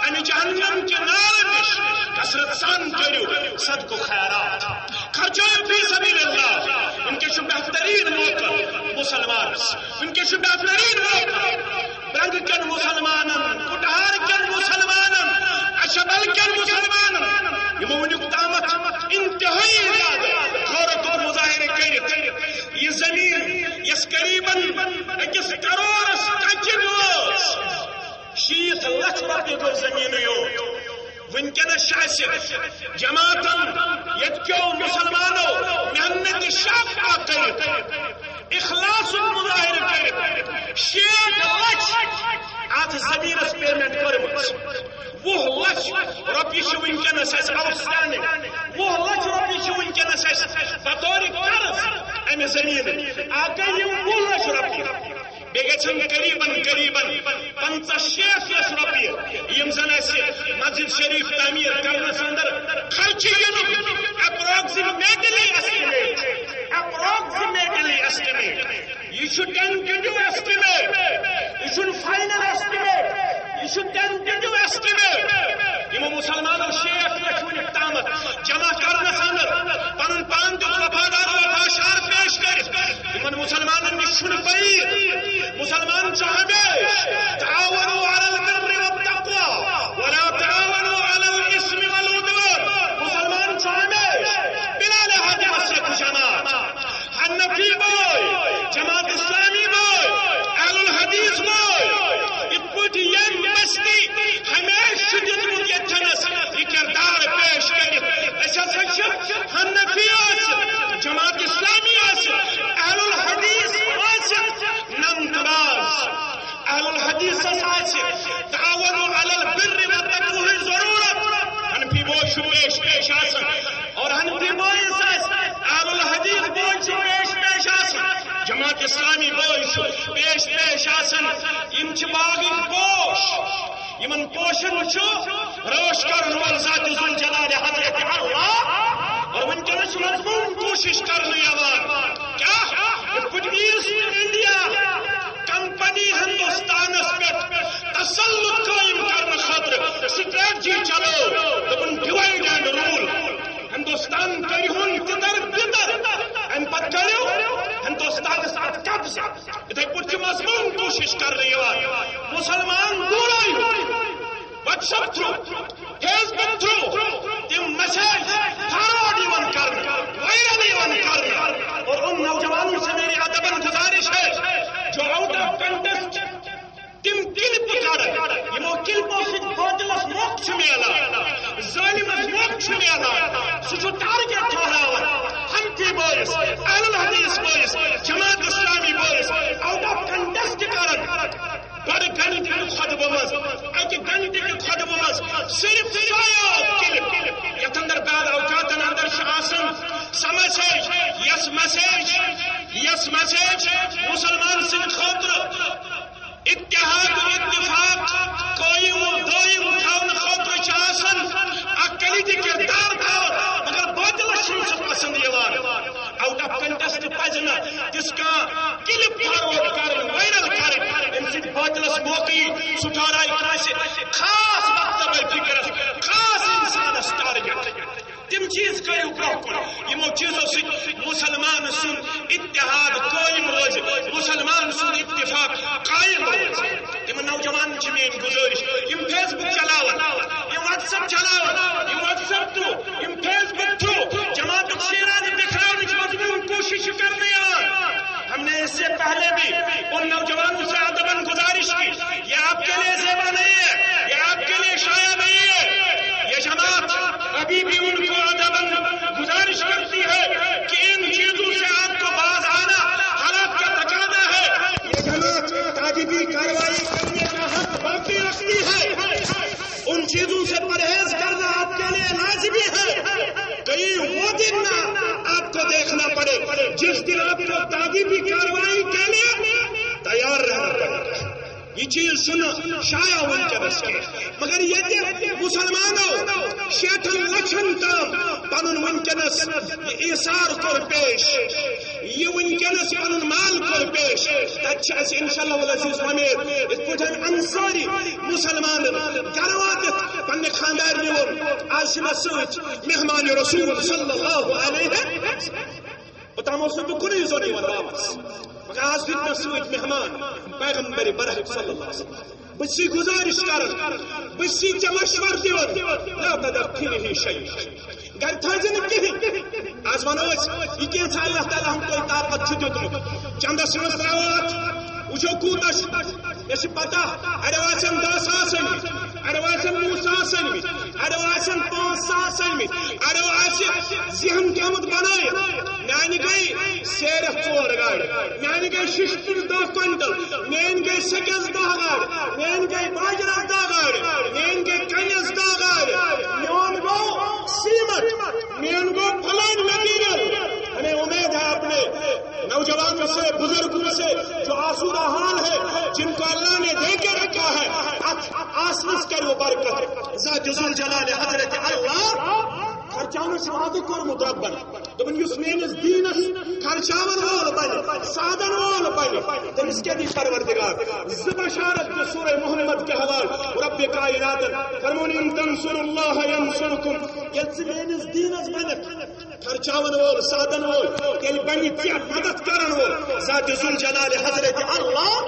امہِ جہنم کہِ نارٕ نِش، کثرت سان کٔرِو صدقہٕ خیرات۔ خرچٲیِو فی سبیل اللہ۔ وٕنکیٚس چھُ بہتریٖن موقعہٕ مسلمانس، وٕنکیٚس چھُ بہتریٖن موقعہٕ۔ برنگہٕ کٮ۪ن مسلمانن، کُٹہار کٮ۪ن مسلمانن، اچھبل کٮ۪ن مسلمانن، یِمو وٕنیُک تامتھ انتہٲیی زیادٕ غیرتُک مظاہرٕ کٔرِتھ یہِ زمین، یۄس قریباً أکِس کرورس کچہِ ٲس، شیٖتھ لچھ رۄپیہِ گوٚو زٔمیٖنٕے یوت۔ وٕنکیٚنَس چھِ اَسہِ جماعتن ییٚتہِ کیو مُسلمانو محنت شاقہ کٔرِتھ، اخلاصُک مظاہرٕ کٔرِتھ، شیٹھ لچھ اَتھ زٔمیٖنَس payment کٔرمٕژ۔ وُہ لچھ رۄپیہِ چھِ وٕنکیٚنَس اَسہِ outstanding۔ وُہ لچھ رۄپیہِ چھِ وٕنکیٚنَس اَسہِ بطورِ قرض اَمہِ زٔمیٖنہٕ۔ اَکھ گٔے یِم وُہ لچھ رۄپیہِ۔ بیٚیہِ گژھن قریباً، قریباً پنٛژاہ شیٹھ لچھ رۄپیہِ، یِم زن اَسہِ مسجد شریف تعمیٖر کرنس اندر خرچہٕ یِنُک approximately estimate چھُ، approximately estimate۔ یہِ چھُ tentative estimate، یہِ چھُنہٕ final estimate، یہِ چھُ tentative estimate۔ یِمو مُسلمانو شیٹھ لچھ وُنیُک تامَتھ جمع کرنس اندر پنُن پان دیُت وفادار، وفا شعار پیش کٔرِتھ۔ یِمن مُسلمانن نِش چھُنہٕ بعید۔ مُسلمان چھُ ہمیشہِ تعاونوا علی البر والتقوی ولا تعاونوا علی الاثم والعدوان۔ مُسلمان چھُ ہمیشہِ بلا لحاظِ مسلک جماعت، حنفی بٲے، جماعت اسلامی بٲے، اہل الحدیث بٲے، یِتھ پٲٹھۍ ییٚمۍ بستی ہمیشہِ چھُ دیُتمُت ییٚتھٮ۪نس یہِ کردار پیش کٔرِتھ۔ أسۍ ہسا چھِ حنفی ٲسِتھ، جماعت اسلامی ٲسِتھ، اہل الحدیث ٲسِتھ، نمتہٕ باز۔ اہل الحدیثس آسہِ تعاون علی البر والتقوی ضرورت۔ حنفی بوے چھُ پیش پیش آسان، اور حنفی بوے یُس آسہِ، اہل الحدیث بوے چھُ پیش پیش آسان، جماعت اسلامی بوے چھُ پیش پیش آسان۔ یِم چھِ باغٕکۍ پوش۔ یِمن پوشن چھُ رٲچھ کرن وول ذات ذوالجلال حضرت اللہ۔ اور وٕنکیٚنس چھُ مضموٗن کوٗشش کرنہٕ یِوان۔ کیٛاہ؟ یِتھ پٲٹھۍ ایسٹ انڈیا کمپنی ہندوستانس پٮ۪ٹھ تسلط قٲیِم کرنہٕ خٲطرٕ strategy چلٲو، دوٚپُن، divide and rule۔ ہندوستان کٔرِہُن تِتر بِتر، امہِ پتہٕ کٔرِو ہندوستانس اتھ قبضہٕ۔ یِتھے پٲٹھۍ چھِ مضموٗن کوٗشش کرنہٕ یِوان۔ مُسلمان دوٗرے WhatsApp through، Facebook through تِم message forward یِوان کرنہٕ، viral یِوان کرنہٕ۔ اور ان نوجوانوں سے میری ادباً گزارش ہے جو out of context تِم clip کرن، یِمو clipو سۭتۍ باطلس موقعہٕ چھُ میلان، ظٲلمس موقعہٕ چھُ میلان، سُہ چھُ target ٹھہراوان حنفی بٲیِس، اہل الحدیث بٲیِس، جماعت اسلامی بٲیِس، out of context کران۔ بڑٕ گھنٹہٕ کہِ خطبہٕ منٛز، اکہِ گھنٹہٕ کہِ خطبہٕ منٛز صرف سۄے یوت clip، یتھ اندر بعض اوقاتن اندر چھِ آسان سۄ message، یۄس message، یۄس message مُسلمان سٕنٛدِ خٲطرٕ اتحاد و اتفاق قٲیِم و دٲیِم تھاونہٕ خٲطرٕ چھِ آسان اکھ کلیدی کردار تھاوان، مگر باطلس چھُنہٕ سُہ پسند یِوان۔ Out of context پزِ نہٕ تِژھ کانٛہہ clip forward کرٕنۍ، viral کرٕنۍ، ییٚمہِ سۭتۍ باطلس موقعہٕ یی، سُہ ٹھہرایہِ کٲنٛسہِ خاص مقصدٕے فکرس، خاص انسانس target۔ تِم چیٖز کٔرِو برٛونٛہہ کُن، یِمو چیٖزو سۭتۍ مُسلمان سُنٛد اتحاد قٲیِم روزِ، مُسلمان سُنٛد اتفاق قٲیِم روزِ۔ تِمن نوجوانن چھِ میٛٲنۍ گُزٲرِش، یِم Facebook چلاوان، یِم WhatsApp چلاوان، یِم WhatsApp through، یِم Facebook through جماعتُک شیرازٕ بِکھراونٕچ مضموٗن کوٗشِش چھِ کرنہٕ یِوان۔ ہم نے اس سے پہلے بھی ان نوجوانوں سے ادباً گزارش کی، یہ آپ کے لیے زیبا نہیں ہے، یہ آپ کے لیے شایع نہیں ہے۔ یہ جماعت ابھی بھی ان کو ادباً گزارش کرتی ہے کہ ان چیزوں سے آپ کو باز آنا حالات کا تقاضا ہے۔ یہ جماعت تادیبی کارروائی کرنے کا حق باقی رکھتی ہے۔ ان چیزوں سے پرہیز کرنا آپ کے لیے لازمی ہے۔ کہیں وہ دن نہ آپ کو دیکھنا پڑے جس دن آپ کو تادیبی کارروائی کے لیے تیار رہنا پڑے۔ یہ چیز چھُنہٕ شایع وٕنکیٚنس کینٛہہ، مگر ییٚتہِ مُسلمانو شیٹھن لچھن تام پنُن وٕنکیٚنس یہِ ایثار کوٚر پیش، یہِ وٕنکیٚنس پنُن مال کوٚر پیش، تتہِ چھِ اَسہِ انشاءاللہ العزیز وۄمید، یِتھ پٲٹھۍ انصاری مُسلمانن گرٕ واتِتھ پننہِ خانٛدارنہِ ووٚن، آز چھِ مےٚ سۭتۍ مہمان رسول صلی اللہ علیہ وسلم۔ اوٚتام اوسُس بہٕ کُنُے زوٚن یِوان واپس، مگر آز دیُت مےٚ سۭتۍ مہمان پیغمبر برحق صلی اللہ علیہ وسلم۔ بہٕ چھُسے گُزٲرِش کران، بہٕ چھُسے ژےٚ مشورٕ دِوان، لا تدع فیہ شیئا، گرِ تھٲیزِ نہٕ کِہیٖنۍ۔ آز ونو أسۍ، یہِ کینٛژھا اللہ تعالیٰ ہن تۄہہِ طاقت چھُ دیُتمُت، چندس منٛز ترٛاوو اتھ، وٕچھو کوٗتاہ چھُ۔ مےٚ چھِ پتہ، اڑٮ۪و آسن دہ ساس أنمٕتۍ، اڑٕ آسن وُہ ساس أنمٕتۍ، اڑٕ آسن پانٛژھ ساس أنمٕتۍ، اڑٕ آسہِ ذہن تھوٚمُت بنٲیِتھ۔ میانہِ گٔے سیرٮ۪تھ ژور گاڑِ، میانہِ گٔے ششتٕر دہ کوینٹل، میٲنۍ گٔے سیٚکٮ۪س دہ گاڑِ، میٲنۍ گٔے باجرس دہ گاڑِ، میٲنۍ گٔے کنٮ۪س دہ گاڑِ، میون گوٚو سیمٹ، میون گوٚو فلٲنۍ مٹیریل۔ ہمیں امید ہے اپنے نوجوانوں سے، بزرگوں سے، جو آسودہ حال ہے، جن کو اللہ نے دے کے رکھا ہے، اتھ آسنس کریو برکت۔ ذات ذوالجلال حضرت اللہ خرچاونس وعدٕ کوٚرمُت رۄبن۔ دوٚپُن، یُس میٲنِس دیٖنس خرچاون وول بنہِ، سادن وول بنہِ، تٔمِس کیٛاہ دی پروردگار؟ زٕ بشارت تہِ سورہ محمد کہِ حوالہٕ رب کائناتن فرمون، ان تنصر اللہ ینصرکم۔ ییٚلہِ ژٕ میٲنِس دیٖنس بنکھ خرچاون وول، سادن وول، تیٚلہِ بنہِ ژےٚ مدد کرن وول ذات ذوالجلال حضرت اللہ۔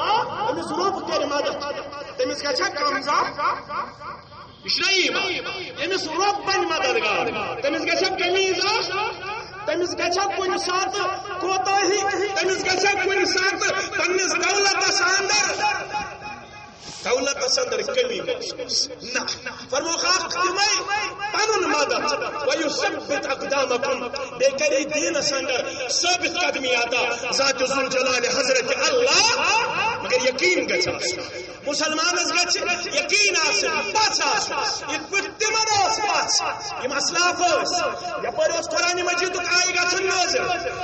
تٔمِس رۄب کرِ مدد، تٔمِس گژھِ کم زب۔ یہِ چھُنہ ایمان؟ ییٚمِس رۄب بنہِ مددگار، تٔمِس گژھِ کمی زب، تٔمِس گژھِ کُنہِ ساتہٕ کوتاہی، تٔمِس گژھِ کُنہِ ساتہٕ پننِس دولتس اندر، دولتس اندر کمی محسوس۔ نہ، فرمووُکھ اکھ تِمے پنُن مدد، وَيُثَبِّتْ أَقْدَامَكُمْ، بیٚیہِ کَرِ دیٖنس اندر ثٲبت قدمی عطا ذات ذوالجلال حضرت اللہ۔ مگر یقین گژھِ آسُن، مسلمانس گژھِ یقین آسُن، پژھ آسُن، یِتھ پٲٹھۍ تِمن ٲس پژھ، یِم اسلاف ٲسۍ۔ یپٲرۍ اوس قرآن مجیدُک آیہِ گژھان نٲزِل،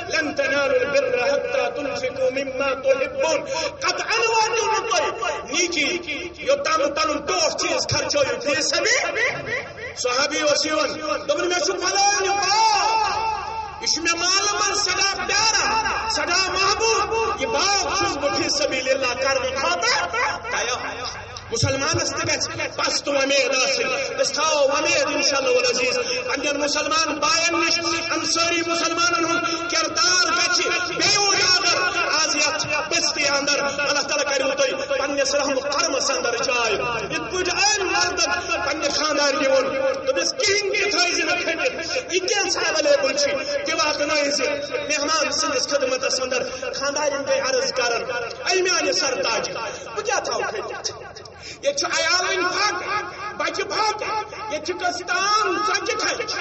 لن تنالوا البر حتى تنفقوا مما تحبون۔ قطعاً وٲتِو نہٕ تُہۍ نیکی، یوٚتام نہٕ پنُن ٹوٹھ چیٖز خرچٲیِو فی سبیل۔ صحابی اوس یِوان، دوٚپُن، مےٚ چھُ فلٲنۍ باغ، یہِ چھُ مےٚ مالہٕ منٛز سٮ۪ٹھاہ پیارٕ، سٮ۪ٹھاہ محبوب، یہِ باغ چھُس بہٕ فی سبیل اللہ کرنہٕ خٲطرٕ تیار۔ مسلمانس تہِ گژھِ پژھ تہٕ وۄمید آسٕنۍ۔ أسۍ تھاوو وۄمید انشاءاللہ العزیز پننٮ۪ن مسلمان باین نِش، انصٲری مسلمانن ہُنٛد کردار گژھِ بیٚیہِ اُجاگر آز یتھ بستی اندر۔ اللہ تعالیٰ کٔرِو تُہۍ پننِس رحم و کرمس اندر جاے۔ یِتھ پٲٹھۍ أمۍ مردن پننہِ خاندارنہِ ووٚن، دوٚپُس، کِہیٖنۍ تہِ تھٲیزِ نہٕ کھٔنِتھ، یہِ کینٛژھا ایویلیبل چھِ، تہِ واتنٲیزِ مہمان سٕنٛدِس خدمتس اندر۔ خاندارٮ۪ن گٔے عرض کران، اے میانہِ سرتاج، بہٕ کیٛاہ تھاوٕ کھٔنِتھ؟ ییٚتہِ چھُ عیال وٕنہِ پھاکہٕ، بچہِ پھاکہٕ، ییٚتہِ چھِ کٔژ تام ژۄچہِ کھنٛچ۔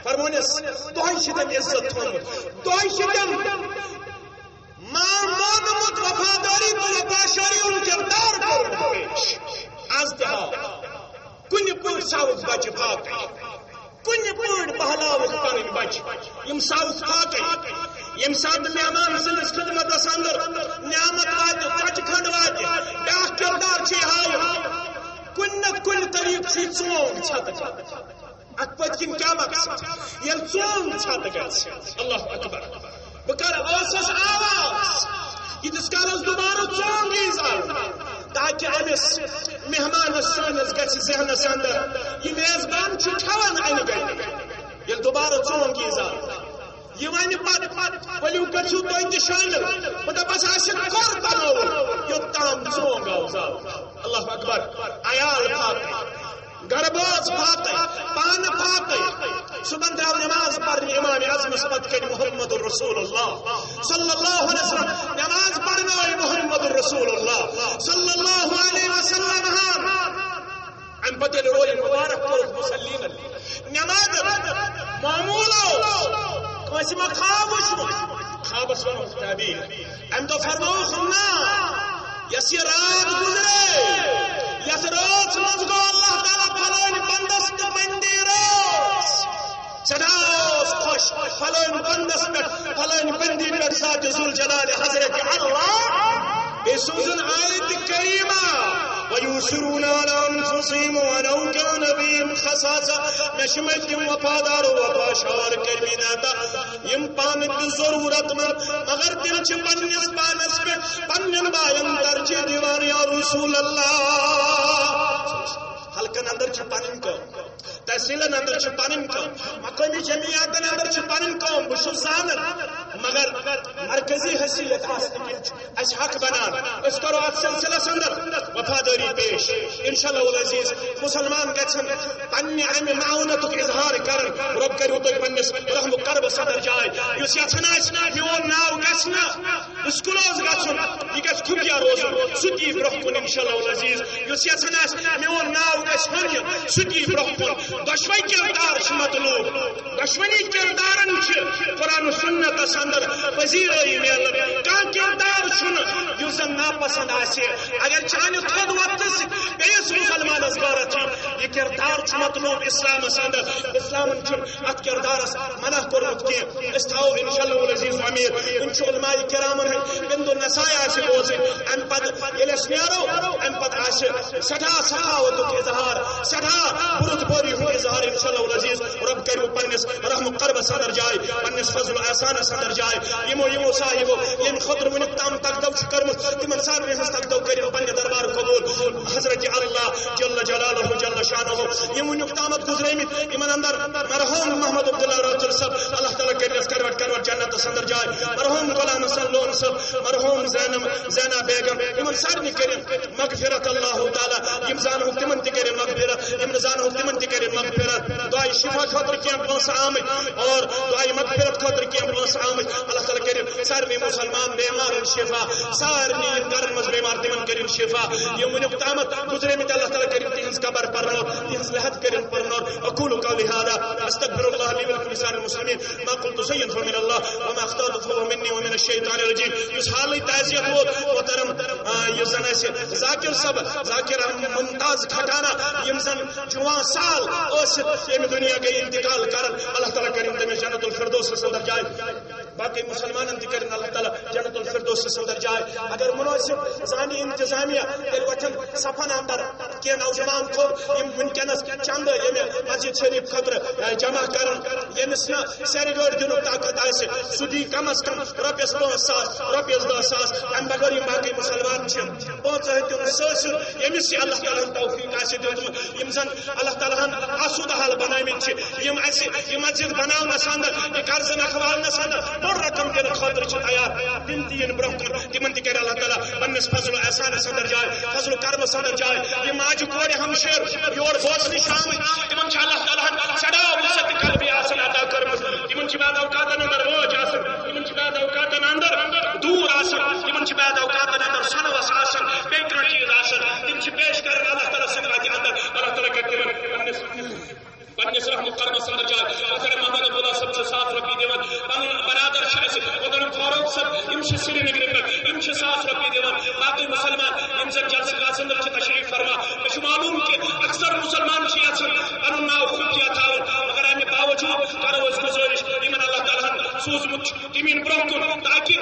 فرمونس، تۄہہِ چھِ تٔمۍ عزت تھوٚومُت، تۄہہِ چھِ تٔمۍ ما مونمُت وفاداری تہٕ وفاشٲری ہُنٛد کردار کوٚرمُت پیش۔ از تہِ ہاو، کُنہِ پٲٹھۍ ژھاوُکھ بچہِ پھاکٕے، کُنہِ پٲٹھۍ بہلاوُکھ پنٕنۍ بچہِ، یِم ژھاوُکھ پھاکٕے۔ ییٚمہِ ساتہٕ مہمان سٕنٛدِس خدمتس اندر نعمت واتہِ، ژۄچہِ کھنٛڈ واتہِ، بیٛاکھ کردار چھُ یہِ ہاوُن۔ کُنہِ نتہٕ کُنہِ طریقہٕ چھُ یہِ ژونگ ژھٮ۪تہٕ۔ اتھ پٔتۍ کِنۍ کیٛاہ مقصد؟ ییٚلہِ ژونگ ژھٮ۪تہٕ گژھِ، اللہ اکبر، بہٕ کرٕ ٲسس آواز، ییٖتِس کالس دوبارٕ ژونگ یی زالنہٕ، تاکہِ أمِس مہمانس سٲنِس گژھِ ذہنس اندر، یہِ میزبان چھُ کھٮ۪وان انہِ گٹہِ۔ ییٚلہِ دوبارٕ ژونگ یی زالنہٕ، یہِ ونہِ پتہٕ، پتہٕ ؤلِو گٔژھِو تُہۍ تہِ شٲمِل۔ بہٕ دپس، اسہِ کوٚر بنووُن، یوٚت تام ژونگ آو زالنہٕ۔ اللہ اکبر۔ عیال پھاکٕے، گرٕ بٲژ پھاکٕے، پانہٕ پھاکٕے۔ صبحن درٛاو نماز پرنہِ امام اعظمس پتہٕ کنہِ محمد رسول اللہ صلی اللہ علیہ وسلم۔ نماز پرنٲو محمد رسول اللہ صلی اللہ علیہ وسلم۔ امہِ پتہٕ ییٚلہِ روے مبارک کوٚرُکھ مصلینن، نماز معمول اوس، کٲنٛسہِ ما خواب وُچھمُت؟ خوابس ونو تعبیر۔ امہِ دۄہ فرمووُکھ، نہ، یۄس یہِ راتھ گُزرے، یتھ رٲژ منٛز گوٚو اللہ تعالیٰ فلٲنۍ بندس تہٕ بندی رٲژ۔ سٮ۪ٹھاہ اوس خۄش فلٲنۍ بندس پٮ۪ٹھ، فلٲنۍ بندی پٮ۪ٹھ ذات ذوالجلال حضرت اللہ۔ بیٚیہِ سوٗزُن آیت کریمہ، وَيُؤْثِرُونَ عَلَىٰ أَنفُسِهِمْ وَلَوْ كَانَ بِهِمْ خَصَاصَةٌ۔ مےٚ چھِ مٔتۍ تِم وفادار و وفا شار کٔرمٕتۍ عطا، یِم پانہٕ تہِ ضروٗرت مند، مگر تِم چھِ پننِس پانس پٮ۪ٹھ پننٮ۪ن باین ترجیح دِوان، یا رسول اللہ۔ حلقن اندر چھِ پنٕنۍ کٲم۔ تحصیلن اندر چھِ پنٕنۍ کٲم، مقٲمی جمعیاتن اندر چھِ پنٕنۍ کٲم، بہٕ چھُس زانان، مگر مرکزی حیثیت آسنہٕ کِنۍ چھُ اسہِ حق بنان۔ أسۍ کرو اتھ سلسلس اندر وفادٲری پیش۔ انشاءاللہ العزیز، مسلمان گژھن پننہِ امہِ معاونتُک اظہار کرن۔ رۄب کٔرِو تُہۍ پننِس رحم و کربس اندر جاے۔ یُس یژھان آسہِ میون ناو گژھِ نہٕ disclose گژھُن، یہِ گژھِ خفیہ روزُن، سُہ تہِ یی برونٛہہ کُن انشاءاللہ العزیز۔ یُس یژھان آسہِ میون ناو گژھِ ہُنہِ، سُہ تہِ یی برونٛہہ کُن۔ دۄشوے کردار چھِ مطلوب۔ دۄشوٕنی کردارن چھِ قرآن و سنتس اندر پذیرٲیی میلان۔ کانٛہہ کردار چھُنہٕ یُس زن ناپسند آسہِ۔ اگر چانہِ تھوٚد وۄتھنہٕ سۭتۍ بیٚیِس مسلمانس غٲرت یی، یہِ کردار چھُ مطلوب اسلامس اندر۔ اسلامن چھُنہٕ اتھ کردارس منع کوٚرمُت کینٛہہ۔ أسۍ تھاوو انشاءاللہ العزیز امید، یِم چھِ علماء کرامن ہٕنٛدۍ بندو نصایح آسہِ بوزٕنۍ۔ امہِ پتہٕ ییٚلہِ أسۍ نیرو، امہِ پتہٕ آسہِ سٮ۪ٹھاہ سخاوتُک اظہار، سٮ۪ٹھاہ بُرُد بٲری ہُنٛد اظہار۔ انشاءاللہ العزیز، رۄب کٔرِو پننِس رحم و کربس اندر جاے، پننِس فضل و احسانس اندر جاے۔ یِمو یِمو صاحبو ییٚمہِ خٲطرٕ وٕنیُک تام تقدو چھُ کٔرمٕژ، تِمن سارنٕے ہٕنٛز تقدو کٔرِو پننہِ دربار قبول۔ حضرت اللہ جل جلالہ جل شانہ، یِم وٕنیُک تامتھ گُزرٲمٕتۍ، یِمن اندر مرحوم محمد عبداللہ راتل صٲب، اللہ تعالیٰ کٔرِنس کروٹ کروٹ جنتس اندر جاے، مرحوم غلام حسن لون صٲب، مرحوم زینب، زینہ بیگم، یِمن سارنٕے کٔرِن مغفرت اللہ تعالیٰ۔ یِم زانہوکھ تِمن تہِ کٔرِن مغفرت، یِم نہٕ زانہوکھ تِمن تہِ کٔرِن مغفرت۔ دعائے شفا خٲطرٕ کینٛہہ پونٛسہٕ آمٕتۍ اور دعائے مغفرت خٲطرٕ کینٛہہ پونٛسہٕ آمٕتۍ۔ اللہ تعالیٰ کٔرِن سارنٕے مسلمان بیمارن شفا، سارنٕے یِم گرن منٛز بیمار تِمن کٔرِن شفا۔ یِم وٕنیُک تامتھ گُزریمٕتۍ، اللہ تعالیٰ کٔرِن تِہنٛز قبر پرنور، تِہنٛز لحد کٔرِن پرنور۔ اقول قولی هذا استغفر الله لي ولكم ولسائر المسلمين، ما قلت شيئا فمن الله وما اخطأت فهو مني ومن الشيطان الرجيم۔ یُس حالٕے تعزیت ووت محترم، آ، یُس زن اسہِ ذاکر صٲب، ذاکر ممتاز کھٹانہ، یِم زن جوان سال ٲسِتھ ییٚمہِ دُنیا گٔے انتقال کرن، اللہ تعالیٰ کٔرِن تٔمِس جنت الفردوسس اندر جاے۔ باقی مسلمانن تہِ کٔرِن اللہ تعالیٰ جنت الفردوسس اندر جاے۔ اگر مناسب زانہِ انتظامیہ، تیٚلہِ وۄتھن صفن اندر کینٛہہ نوجوان تھوٚد، یِم وٕنکیٚنس چندٕ ییٚمہِ مسجد شریف خٲطرٕ، آ، جمع کرن، ییٚمِس نہٕ سرِ گٲڑۍ دِنُک طاقت آسہِ، سُہ دی کم از کم رۄپیس پانٛژھ ساس، رۄپیس دَہ ساس۔ امہِ بغٲر یِم باقی مسلمان چھِ، پانٛژھ ہتہِ ہُنٛد سٲسِر، ییٚمِس یہِ اللہ تعالیٰ ہن توفیق آسہِ دیُتمُت، یِم زن اللہ تعالیٰ ہن آسودٕ حال بنٲومٕتۍ چھِ، یِم اسہِ یہِ مسجد بناونس اندر، یہِ قرضہٕ نکھٕ والنس اندر بوٚڑ رقم دِنہٕ خٲطرٕ چھِ تیار، تِم تہِ یِن برونٛہہ کُن، تِمن تہِ کرِ اللہ تعالیٰ پننِس فضل و احسانس اندر جاے، فضل و کرمس اندر جاے۔ یِم ماجہِ کورِ ہمشیر یور بوزنہِ چھِ آمٕتۍ، تِمن چھِ اللہ تعالیٰ ہن سٮ۪ٹھاہ وسعت قلبی آسان عطا کٔرمٕژ۔ تِمن چھِ بعض اوقاتن اندر رٲچھ آسان، تِمن چھِ بعض اوقاتن اندر دوٗر آسان، تِمن چھِ بعض اوقاتن اندر سۄنہٕ وس آسان، بیٚیہِ کانٛہہ چیٖز آسان۔ تِم چھِ پیش کران اللہ تعالیٰ سٕنٛدِ وتہِ اندر، اللہ تعالیٰ کرِ تِمن پننِس پننِس رحم و کرمس اندر جاے۔ محترم محمد عبداللہ صٲب چھُ ساس رۄپیہِ دِوان، پنُن برادر چھُ اَسہِ محترم فاروق صٲب، یِم چھِ سرینگرٕ پٮ۪ٹھ، یِم چھِ ساس رۄپیہِ دِوان۔ باقٕے مسلمان یِم زن جلسہٕ گاہس اندر چھِ تشریف فرما، مےٚ چھُ معلوم کہِ اکثر مسلمان چھِ یژھان پنُن ناو خفیہ تھاوُن، مگر امہِ باوجود کرو أسۍ گُزٲرِش، یِمن اللہ تعالیٰ ہن سوٗزمُت چھُ، تِم یِن برونٛہہ کُن، تاکہِ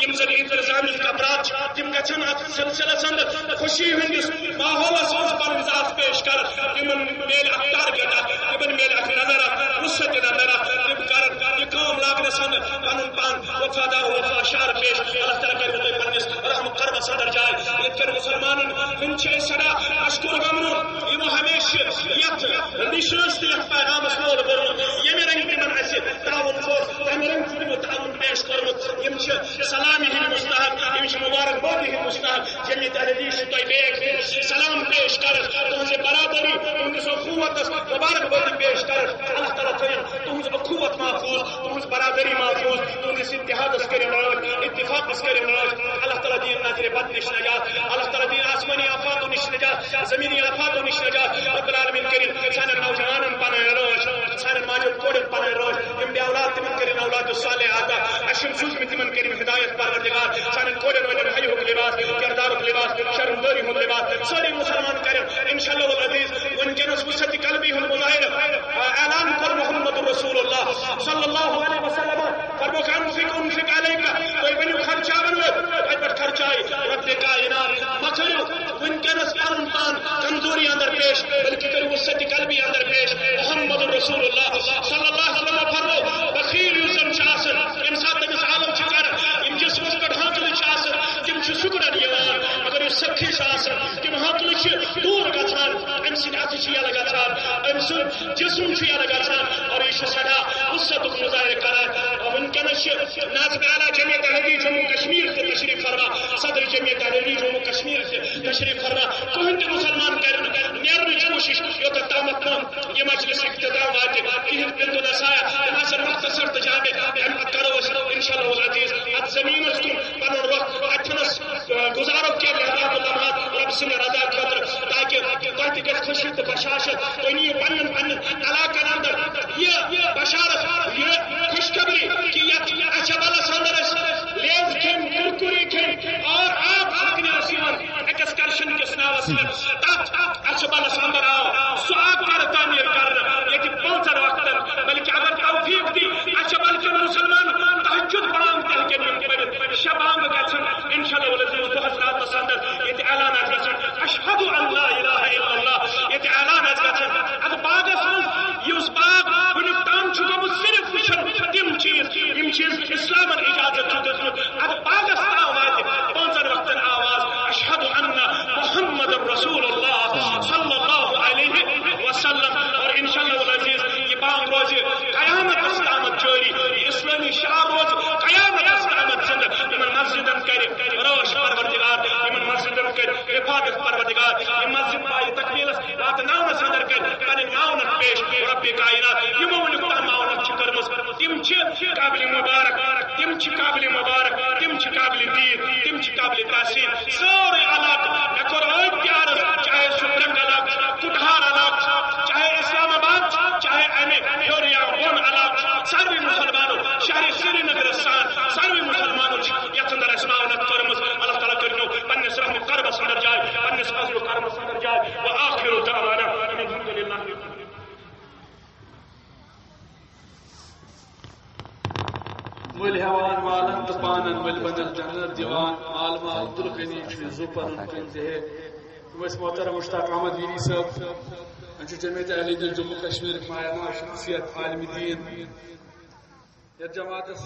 یِم زن انتظامیہ افراد چھِ، تِم گژھن اتھ سلسلس اندر خوشی ہٕنٛدِس ماحولس منٛز پنٕنۍ ذات پیش کرن، تِمن میلہِ اکھ ٹارگیٹ اکھ، تِمن میلہِ اکھ نظر اکھ، وسعت نظر اکھ، تِم کرن یہِ کٲم لاگنس اندر پنُن پان وفادار و وفا شعار پیش۔ اللہ تعالیٰ کرِ تۄہہِ پننِس رحم و کرمس اندر جاے۔ ییٚتہِ کٮ۪ن مسلمانن ہٕنٛدۍ چھِ أسۍ سدا مشکور گمنو، یِمو ہمیشہِ یتھ مشنس تہٕ یتھ پیغامس لول بوٚرمُت، ییٚمہِ رنگہِ تِمن اسہِ تعاون کوٚر، تمہِ رنگہِ چھُ تِمو تعاون پیش کوٚرمُت۔ یِم چھِ سلامہِ ہٕنٛدۍ مستحق، یِم چھِ مبارک بادی ہٕنٛدۍ مستحق۔ جمعیت اہل حدیث چھِ تۄہہِ بیگ سلام پیش کران، تُہنٛزِ برادری، تُہنٛدِس اخوتس مبارک بادی پیش کران۔ اللہ تعالیٰ تھٲیِن تُہنٛز اخوت محفوظ، تُہنٛز برادری محفوظ، تُہنٛدِس اتحادس کٔرِن رٲچھ، اتفاقس کٔرِن رٲچھ۔ اللہ تعالیٰ دِیِن نظرِ بد نِش نجات، اللہ تعالیٰ دِیِن آسمٲنی آفاتو نِش نجات، زمینی آفاتو نِش نجات۔ رب العالمین کٔرِن سانٮ۪ن نوجوانن پنٕنۍ رٲچھ، سانٮ۪ن ماجن کورٮ۪ن پنٕنۍ رٲچھ۔ یِم بے اولاد تِمن کٔرِن اولاد صالح عطا۔ اَسہِ چھِ یِم سوٗزمٕتۍ تِمن کٔرِن ہدایت پروردگار۔ سانٮ۪ن کورٮ۪ن وٲلِن حیاہُک لباس، کردارُک لباس، شرمدٲری ہُنٛد لباس۔ سٲری مسلمان کٔرِن انشاءاللہ العزیز وٕنکیٚنس وسعت قلبی ہُنٛد مظاہرٕ، آ، اعلان کوٚر محمد رسول اللہ صلی اللہ علیہ وسلم۔ فرموکھ انفق انفق علیک، تُہۍ بٔنِو خرچاون وٲلۍ، تۄہہِ پٮ۪ٹھ خرچایہِ رب کائنات۔ مہ کٔرِو وٕنکیٚنس پنُن پان کمزوری اندر پیش، بلکہ کٔرِو وسعت قلبی اندر پیش۔ محمد رسول اللہ صلی اللہ علیہ وسلم فرمو، بخیل یُس زن چھُ آسان، ییٚمہِ ساتہٕ تٔمِس عالم چھِ کران، یِم جسمس پٮ۪ٹھ ہانکلہٕ چھِ آسان، تِم چھِ سُکڑن یِوان، مگر یُس سخی چھُ آسان، تِم ہانکلہٕ چھِ دوٗر گژھان۔ امہِ سٕنٛدِ اَتھٕ چھُ یَلہٕ گژھان، أمۍ سُنٛد جسم چھُ یَلہٕ گژھان، اور یہِ چھُ سٮ۪ٹھاہ وُسعتُک مُظٲہرٕ کران۔ اور وٕنکیٚنَس چھِ ناظم اعلیٰ جمعیت احمدیہ جموں کشمیر تہِ تشریف فرما، صدر جمعیت احمدیہ جموں کشمیر تہِ تشریف فرما۔ کٕہٕنۍ تہِ مُسلمان کرِ نہٕ نیرنٕچ کوٗشش یوٚتَتھ تامَتھ نہٕ یہِ مجلس اختتام واتہِ۔ تِہِنٛد بندو نصایح، تِم آسن مختصر تہٕ جامع۔ اَمہِ پتہٕ کرو أسۍ انشاءاللہ العزیز اتھ زمینس کُن پنُن رخ، اتھنس، آ، گزارو کینٛہہ محباب و لمحات رب سٕنٛدِ رضا خٲطرٕ، تاکہِ تۄہہِ تہِ گژھِ خوشی تہٕ بشاشت۔ تُہۍ نِیِو پننٮ۪ن پننٮ۪ن علاقن اندر یہِ بشارت، یہِ خوشخبری کہِ یتھ اچھبلس اندر ٲسۍ لیز کھیٚنۍ، کرکرے کھیٚنۍ اور آب ہۄکھنہِ ٲسۍ یِوان ایکسکرشن کِس ناوس پٮ۪ٹھ۔ تتھ اچھبلس اندر آو سُہ آبگاڑٕ تعمیٖر کرنہٕ، ییٚتہِ پانٛژن وقتن، بلکہِ اگر توفیق دی، اچھبل کٮ۪ن مُسلمانن تہجد بانگ تہِ ہیٚکن یِم پٔرِتھ۔ شےٚ بانگہٕ گژھن انشاءاللہ العزیز دۄہس راتس اندر ییٚتہِ اعلانات گژھن، اشہد ان لا الہ الا اللہ، ییٚتہِ اعلانات گژھن۔ اتھ باغس منٛز، یُس باغ وُنیُک تام چھُ گوٚمُت صرف وٕچھن تِم چیٖز، یِم چیٖز اسلامن اجازت چھُ دیُتمُت، اتھ باغس تام واتہِ پانٛژن وقتن آواز، اشہد ان محمد رسول اللہ صلی اللہ علیہ وسلم۔ اور انشاءاللہ العزیز، یہِ بانگ روزِ قیامتس تامتھ جٲری، یہِ اسلٲمی شعار روزِ قیامتس تامتھ زندٕ۔ یِمن مسجدن کرِ رٲچھ پروردگار، یِمن مسجدن کرِ حفاظت پروردگار، یہِ مسجد پایہِ تکمیلس واتناونس اندر کرِ پنٕنۍ معاونت پیش رب کائنات۔ یِمو وٕنیُک تام معاونت چھِ کٔرمٕژ، تِم چھِ قابل مبارک، تِم چھِ قابل مبارک، تِم چھِ قابل دید، تِم چھِ قابل تحسین۔ سورُے علاقہٕ، مےٚ کوٚر أتھۍ تہِ عرض، چاہے سُہ برنگ علاقہٕ چھُ، کُٹھار علاقہٕ چھُ، چاہے اسلام آباد چھُ، چاہے امہِ ہیوٚر یا بۄن علاقہٕ چھُ، ساروٕے مُسلمانو شہرِ سرینگرس سان ساروٕے مُسلمانو چھِ یتھ اندر اسہِ معاونت کٔرمٕژ۔ اللہ تعالیٰ کٔرِنو پننِس رحم و کرمس اندر جاے، پننِس فضل و کرمس اندر جاے۔ وآخر دعوانا ان الحمد للہ۔ مٔلۍ ہٮ۪وان والن تہٕ پانن مٔلۍ بنن جنت دِوان۔ عالمہ عبدالغنی چھُ زُو پنُن کُن تہِ ہے۔ تِم ٲسۍ محترم مشتاق احمد ویری صٲب۔ وۄنۍ چھُ جمعیت اہل حدیث جموں کشمیرٕکۍ مایہ ناز شخصیت، عالمِ دیٖن۔ یتھ جماعتس